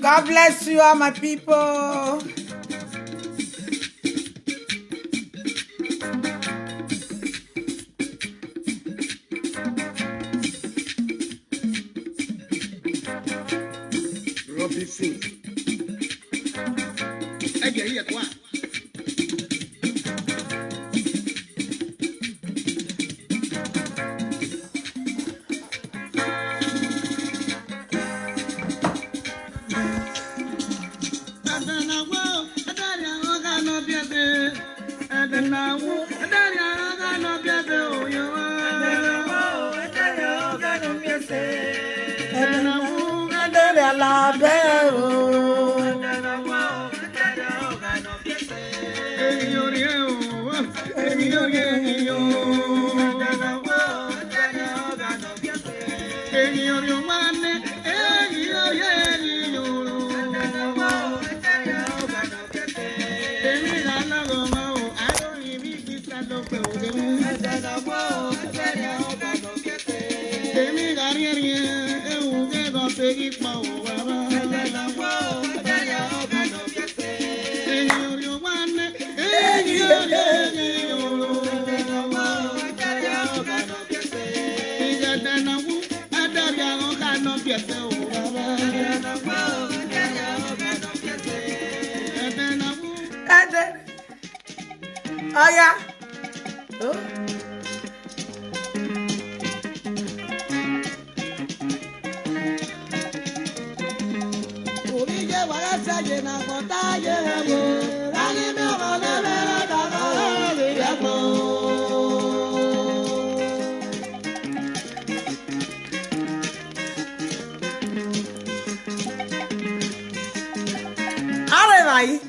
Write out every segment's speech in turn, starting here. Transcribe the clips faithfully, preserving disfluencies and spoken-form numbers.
God bless you, all my people. Robinson. Ege, here, come on. Oya. Oh. All right.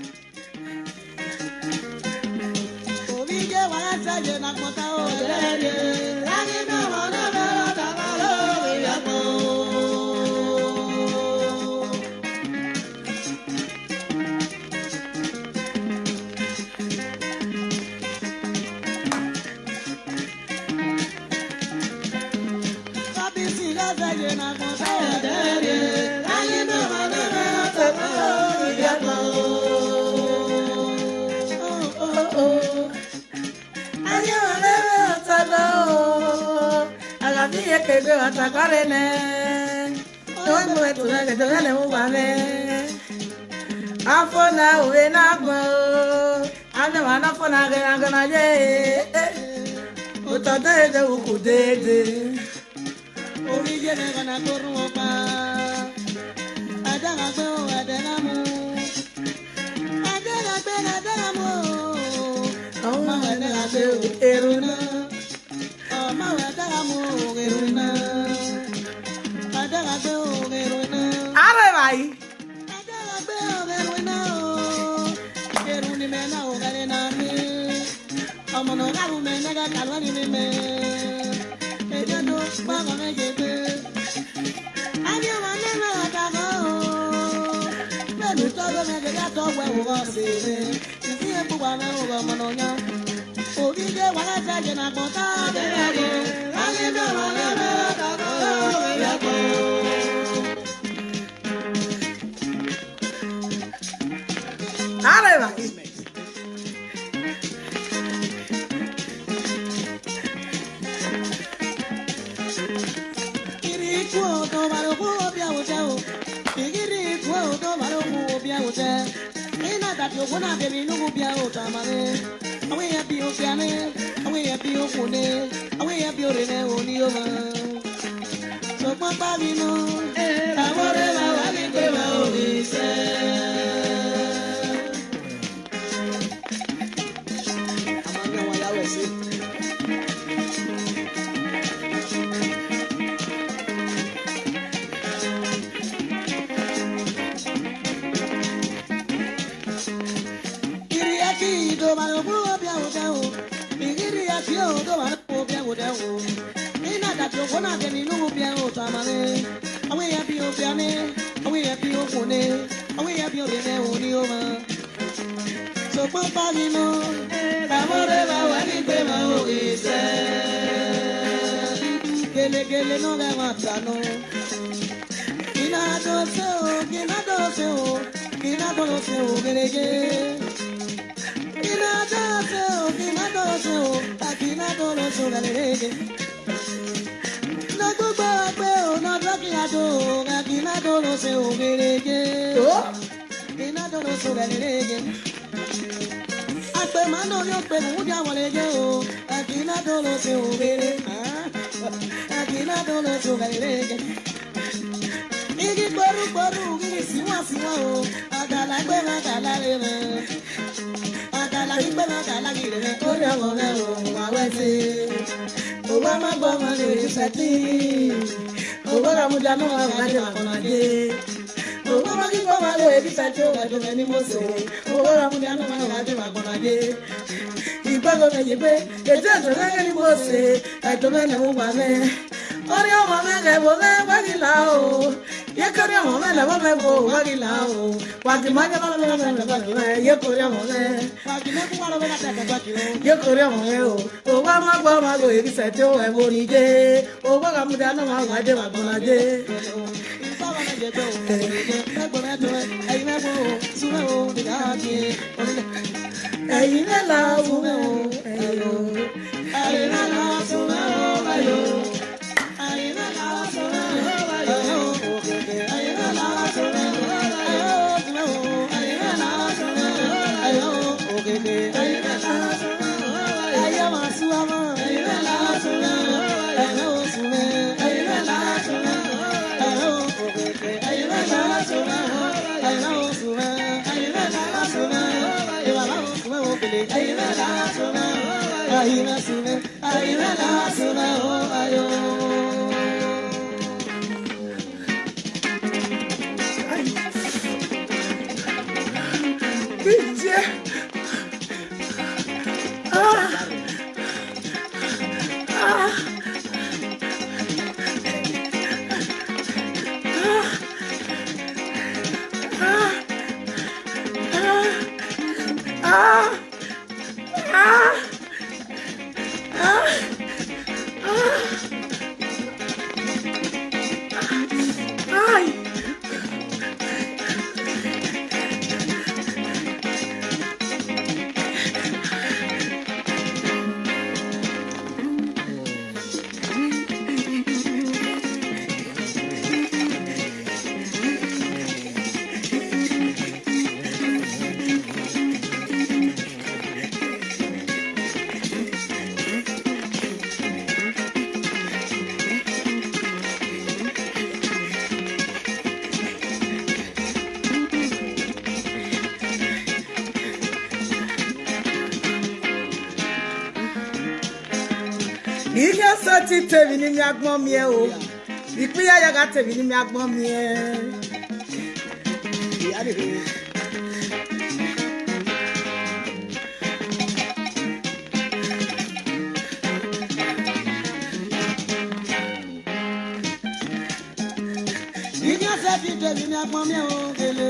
Afọ na uwe na-agba o. Anya ma na afọ na-agara agara ye. Ụtọ dede ukwu dede. Omi jẹ́ mi kọ́nà tó rún wọn pa. Ajá máa gbé òun ẹ̀dẹ̀ náà mú. Ajá máa gbé ẹ̀dẹ̀ náà mú. Àwọn ọmọ ẹ̀dẹ̀ náà gbé òun èrò náà. Ọmọ ẹ̀dẹ̀ náà mú òun èrò náà. Ajá máa gbé òun èrò náà. Arẹwà yìí. Ajá máa gbé òun èrò náà o. Èrò ni mẹ́ná òun èrò náà mi. Ọmọ náà kàrú mẹ́ nẹ́gà kàrú ẹni mi mẹ́. Èdè tó gbọ́ngàn méje gbé. A ní ọmọ nínú ọ̀dà kan o. Bẹ́ẹ̀ni tọ́jú mẹ́gẹ̀dẹ́ tọ́ wẹ̀ wò wọ́n sí mi. Ìdí epo wà mẹ́ wò ọmọ náà yán. Òbí dé wàhálà jáde nà pọ̀ tá a bẹ̀rẹ̀ bọ̀. A ní bí ọmọ nínú ọ̀dà kan o. Ìyá kan. Arẹwà. Kiri ikú o, tó bá lọ kú o bí àwùjọ o. Kiri ikú o, tó bá lọ kú o bí àwùjọ. Ina dati o, bona bẹ̀rẹ̀ inú bí àwùjọ àmàlẹ́. Àwọn èèyàn bí o fi àná, àwọn èèyàn bí o kù ní, àwọn èèyàn bí o rẹ̀ náà ò ní o mọ̀. Ṣùgbọ́n bá mi nù, àwọn ọ̀rẹ́ wa wà ní pé wa ò rí iṣẹ́. Iri aki do ma lo kuro bi awo da o. Iri aki o do ma lo kuro bi awo da o. Ina da ti o kona ke ni nu bi awo ta ma le. Awe ya bi o bi ane. Awe ya bi o kone. Awe ya bi o le ne o ni o ma. So pa pa ni no. Amore ba wa ni pe ma o ise. Gele gele no ga ma ta no. Ina Kinadose o, kinadose o, kinadose o, gerege. Kinadose o, kinadose o, akinadose o, gerege. No gbogbo agbe o, no doki ado o, akinadose o, gerege. Oh? Kinadose o, gerege. Akpe mano yo kpe mu dia wale je o. Akina dolo se o bere. Ah. Akina dolo se o bere. Igi kporu kporu, igi siwa siwa o. Agala gbe ma agala re re. Agala gbe ma agala re re. Ori awon re o, wa we se. O wa ma gbo ma le se ti. O wa ra mu dia no wa ga je ma ko na je. Ogo magi kwa wale ebisa cho wa jo meni mose. Ogo ramu ni anu ma wa jo ma kona je. Igba go me yegbe. Eje jo meni mose. Ejo meni mu wa me. Ori omo me ge bo me wa gi la o. Ye kori omo me la bo me bo wa gi la o. Wa gi ma ge ba me me me ye kori omo me. Ye kori omo me o. O wa ma gba ma go ebi sa te o e bo ni je. O wa ga mu da na ma wa je ma gba na je. Eyi me la o me o. Eyo. Eyi me la o me o. Eyo. Ayi, na suna, oh, ayo. Ay. Pinche. Ah. Ah. Ah. Ah. Ah. Ah. Ah. Ah. Ay. Ihe seti tebi n'ime agbọmie o. Ikpe ya ya ga tebi n'ime agbọmie. Ihe seti tebi n'ime agbọmie o, gele.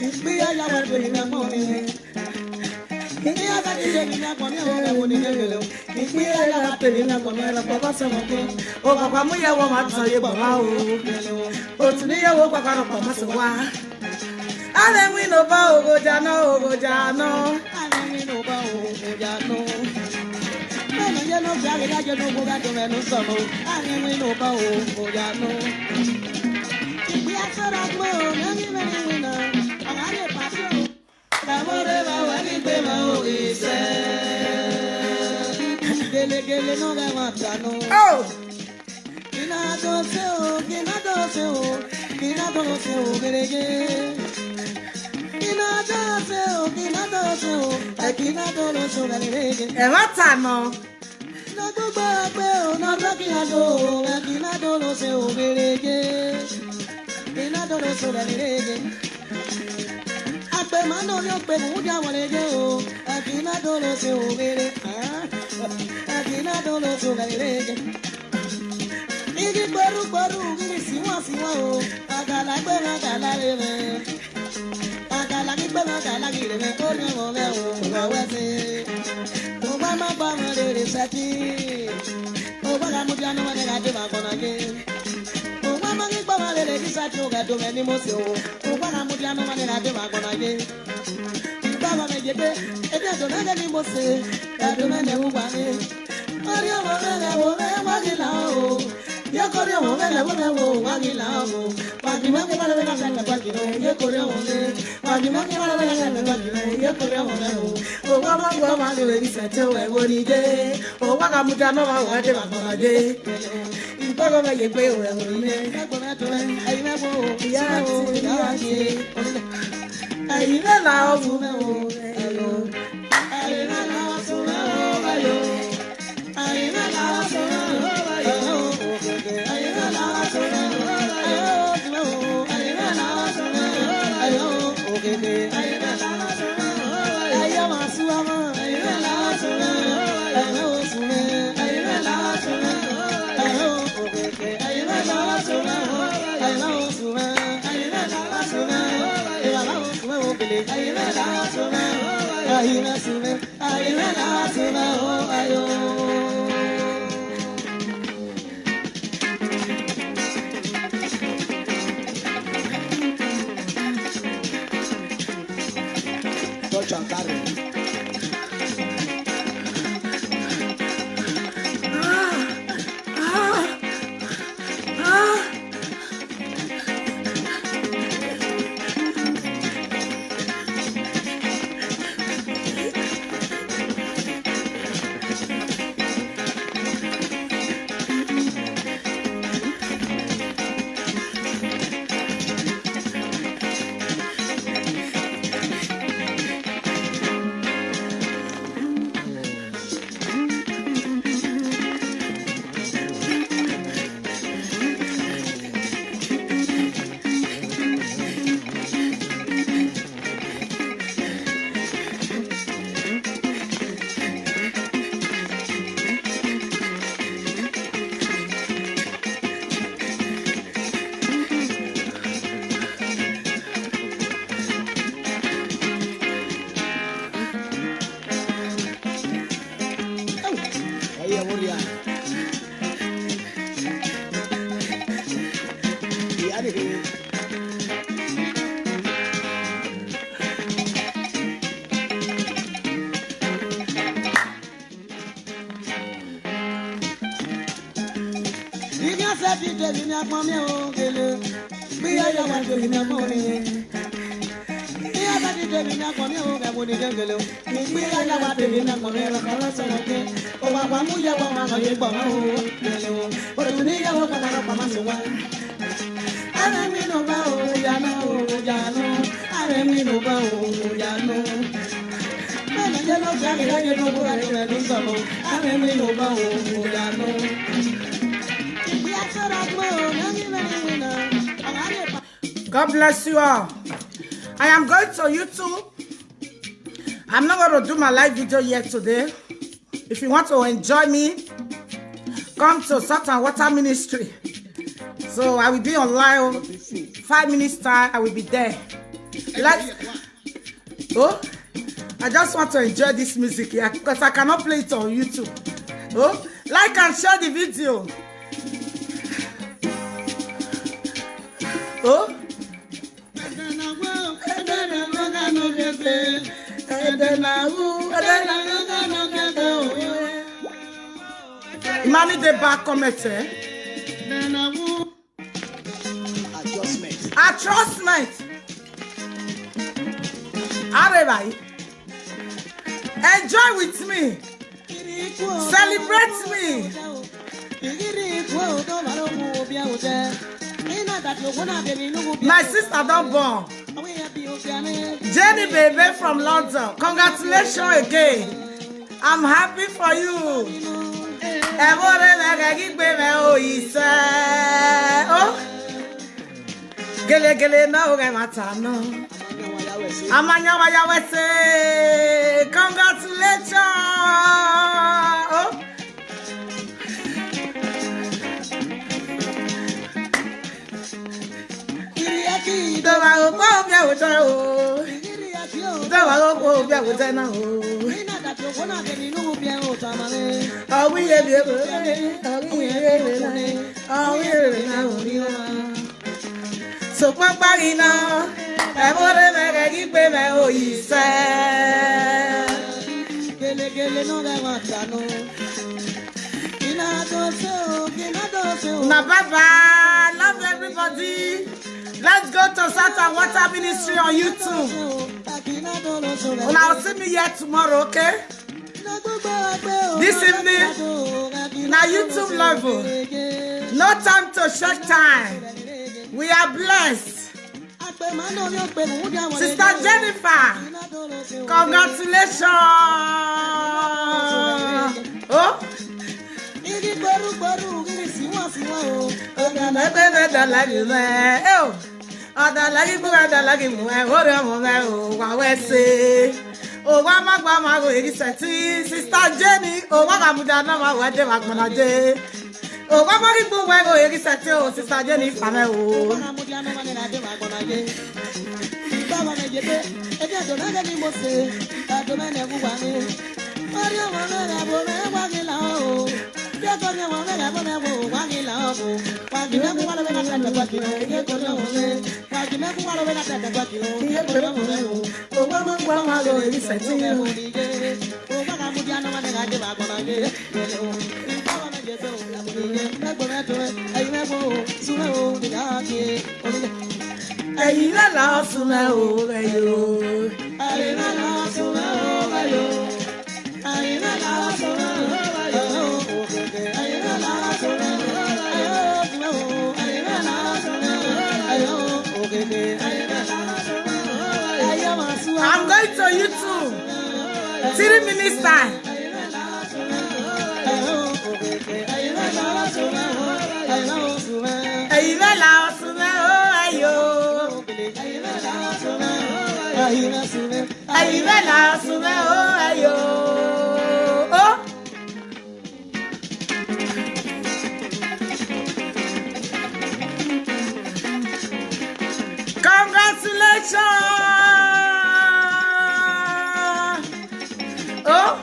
Ikpe ya ya ga tebi n'ime agbọmie. Ikpe ya ga tebi n'ime agbọmie o, gele. Ikpe ya ya ga tebi n'ime agbọmie, la papa se mo ko. O papa mu ya wo ma tọ ye baba o. Otu ni ya wo papa ro papa se wa. Ale wi no ba o go ja no, o go ja no. Ale wi no ba o go ja no. Meno ye no ja ga ja no go ga do me no so mo. Ale wi no ba o go ja no. Ikpe ya so ra gbe o, na ni me ni wi na. Aga le pa si o. Kamore ba wa ni pe ma o ise. Gele gele no ga wa ta no. Oh! Kina do se o, kina do se o, kina do se o, gerege. Kina do se o, kina do se o, e kina do lo so, gerege. Ẹ má tà mọ́. No gbogbo agbe o, no doki ado o, e kina do lo se o, gerege. Kina do lo so, gerege. Akpe mano yo kpe mu dia wale je o. Akina dolo se o bere. Ah. Akina dolo so bere. Igi kporu kporu, igi siwa siwa o. Agala gbe agala re re. Agala gbe agala re re. O ni o le o. Wa we se. O wa ma ba ma re re seti. O wa ga mu dia no ma ga de ma kona je. O wa ma Igbo ma lele gị sachi oge dome n'ime ose o. Ụgwa na mụdị anụmanụ na-adị ma agwọ na ye. Igbo ma meje pe, ebe dome gị n'ime ose, ka dome na-ewu gwa gị. Kọrị ọmụ mele wo me gwa gị la o. Ye kọrị ọmụ mele wo me wo gwa gị la o. Gwa gị ma gị mara wena sa gwa gị no. Ye kọrị ọmụ me. Gwa gị ma gị mara wena sa gwa gị no. Ye kọrị ọmụ me o. Ụgwa ma gwa ma lele gị sachi oge wo ni je. Ụgwa na mụdị anụmanụ na-adị ma agwọ na ye. Ìgbọ́dọ̀ bẹ yẹ pé òun ẹ̀hún mi. Ìyá àti ìyá àti. Ẹ̀yin náà là ń fún mi o. Ẹ̀yin náà là ń fún mi o. Ẹ̀yin náà là ń fún mi o. Ẹ̀yin náà là ń fún mi o. Ẹ̀yin náà là ń fún mi o. Ẹ̀yin náà là ń fún mi o. Ẹ̀yin náà là ń fún mi o. Touch and carry. Ibi ase ti tẹ̀lé mi agbọ́n mi ò gèlè. Bí ayé wa tẹ̀lé mi agbọ́n mi. Bí ase ti tẹ̀lé mi agbọ́n mi ò gèlè. Bí ayé wa tẹ̀lé mi agbọ́n mi ò gèlè. Ó wà wà mú yẹ wọ́n máa lọ yẹ gbọ́n mi ò gèlè. Ó tún ní yẹ wọ́n pàmò lọ pàmò sí wa. Ara mi no ba o, ya no, ya no. Ara mi no ba o, ya no. Mene ye no ya ya ye no bo ya ye no so. Ara mi no ba o, ya no. We are so that we o, na mi na mi na. God bless you all. I am going to YouTube. I'm not going to do my live video yet today. If you want to enjoy me, come to Salt and Water Ministry. So I will be online. Oh, five minutes time, I will be there. Let's. Oh, I just want to enjoy this music here because I cannot play it on YouTube. Oh, like and share the video. Oh. Mami dey back comment, eh? Adjustment. Adjustment. Arẹwà yìí. Enjoy with me. Celebrate me. My sister don born. Jenny Bebe from London. Congratulations again. I'm happy for you. Ẹ wo re me ga gi pe me o ise. Oh. Gele gele na o ga mata no. Amanya wa ya wese. Congratulations. Oh. Iri aki do ba o po mi o ta o. Ìjọba ló kó bí àwùjọ náà o. Àwọn iye bí ebe, àwọn iye bí ebe náà, àwọn iye bí ebe náà ò ní wá. Tokpakpagina, ebore mege gikpe me oyise. Gele gele no ga matano. Ina do se o, ina do se o. Na bye bye. Love everybody. Let's go to South and Water Ministry on YouTube. Una will see me here tomorrow, okay? This evening, na YouTube level. No time to check time. We are blessed. Sister Jennifer, congratulations. Oh. Ọdalagi bu ọdalagi mu, eh, ore ọmọ mẹ o, wa wẹ se. O wa ma gba ma go egi seti, Sister Jenny, o wa ga muda na ma wa de wa gbona je. O wa ma ri gbo wa go egi seti o, Sister Jenny fa mẹ o. Ẹ̀yin náà la sùn mẹ́ o, ẹ yóò. Ẹ̀yin náà la sùn mẹ́ o, ẹ yóò. I'm going to YouTube. Three minutes time. Ẹ̀yin bẹ́ẹ̀ la ọ̀sùn mẹ́ o, ẹ̀yọ́. Ẹ̀yin bẹ́ẹ̀ la ọ̀sùn mẹ́ o, ẹ̀yọ́. Oh. Congratulations. Oh.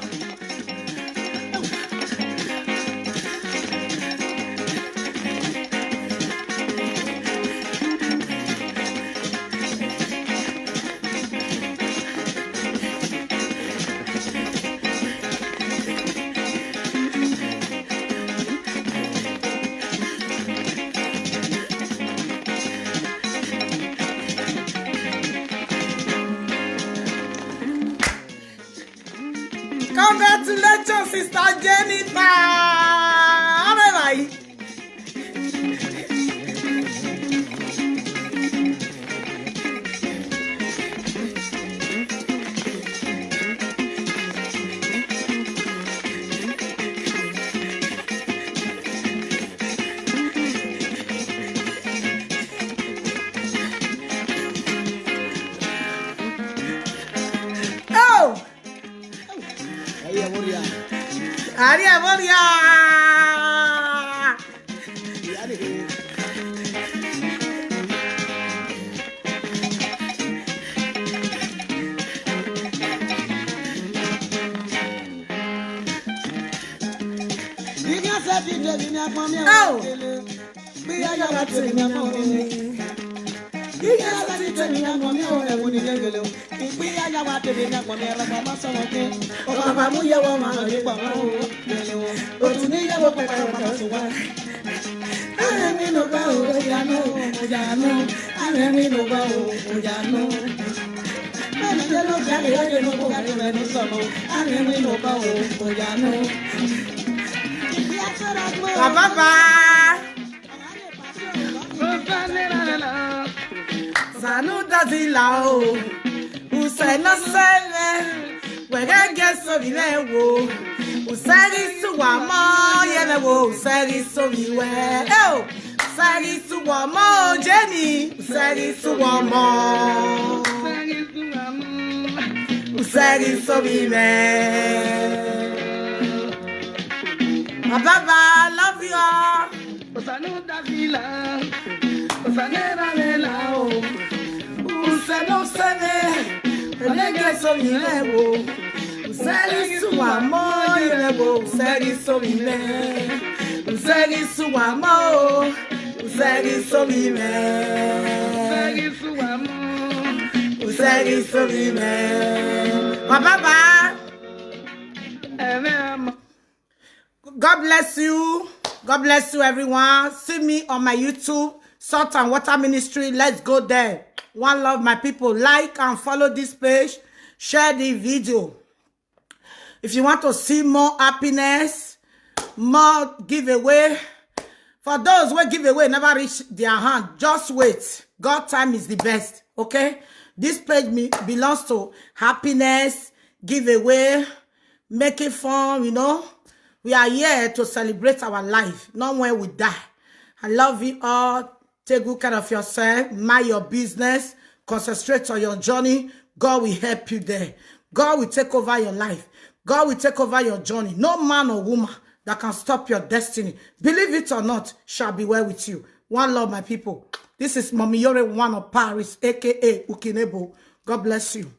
Congratulations, Sister Jennifer. All right. Oh! Ari Amoria. Oh! Bye bye. Zanu dazila o. Usai no sene. Wege ge so bi me wo. Usari suwa mo ye me wo. Usari so bi we. Eh o. Usari suwa mo Jenny. Usari suwa mo. Usari so bi me. Ababa, love you all. Osanu davila, osanera lela o. Useno sene, elege so milewo. Useri suwa mo ilewo, useri so mile. Useri suwa mo, useri so mile. Usagi Sugime. Bye bye. God bless you. God bless you, everyone. See me on my YouTube, Salt and Water Ministry. Let's go there. One love, my people. Like and follow this page. Share the video. If you want to see more happiness, more giveaway, for those wey giveaway never reach their hand, just wait. God time is the best, okay? This page me belongs to happiness, giveaway, making fun, you know. We are here to celebrate our life, not when we die. I love you all. Take good care of yourself. Mind your business. Concentrate on your journey. God will help you there. God will take over your life. God will take over your journey. No man or woman that can stop your destiny, believe it or not, shall be well with you. One love, my people. This is Mommy Yore, one of Paris, A K A Ukinebo. God bless you.